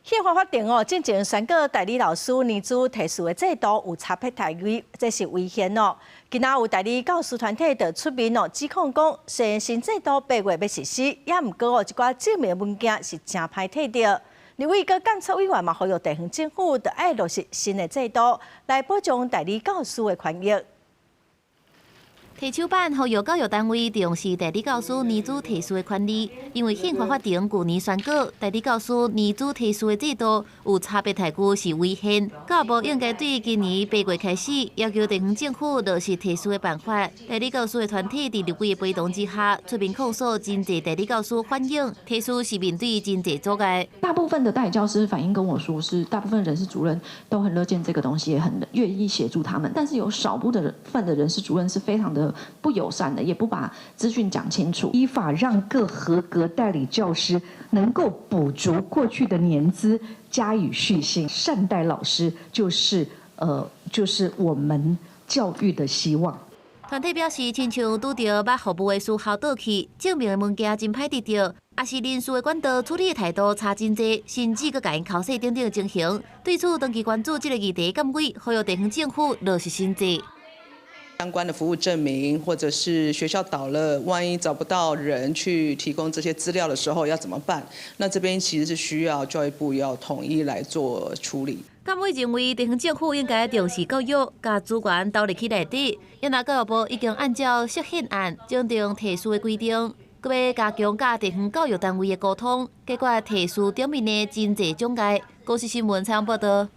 憲法法庭哦，進前宣告代理老師年資提示的制度有差別待遇，這是違憲哦。今仔有代理教師團體就出面哦，指控講，雖然新制度八月欲實施，也毋過哦，一寡證明文件是誠歹提著。立委佮監察委員嘛，呼籲地方政府著愛落實新的制度，來保障代理教師的權益。提手板呼籲教育單位重視代理教師年資提示的權利，因為憲法法庭舊年宣告代理教師年資提示的制度有差別待遇是違憲，教育部應該對今年八月開始要求地方政府落實提示的辦法。代理教師的團體佇立委的陪同之下出面控訴，真濟代理教師反映提示是面對真濟阻礙。大部分的代理教師反映跟我說，是大部分人事主任都很樂見這個東西，也很願意協助他們，但是有少部分的人事主任是非常的不友善的，也不把資訊講清楚。依法讓各合格代理教師能夠補足過去的年資，加以續薪，善待老師就是我們教育的希望。團體表示，親像拄著捌服務的事後倒去，證明的物件真歹得著，抑是人事的管道處理的態度差真濟，甚至閣共𪜶剾洗等等的情形。對此，長期關注這個議題，監委呼籲地方政府落實新制。相關的服務證明，或者是學校倒了，萬一找不到人去提供這些資料的時候，要怎麼辦？那這邊其實是需要教育部要統一來做處理。監委認為，地方政府應該重視教育，共資源投入去內底。因為教育部已經按照釋憲案增訂提示的規定，閣欲加強佮地方教育單位的溝通，解決提示頂面的真濟障礙。公視新聞採訪報道。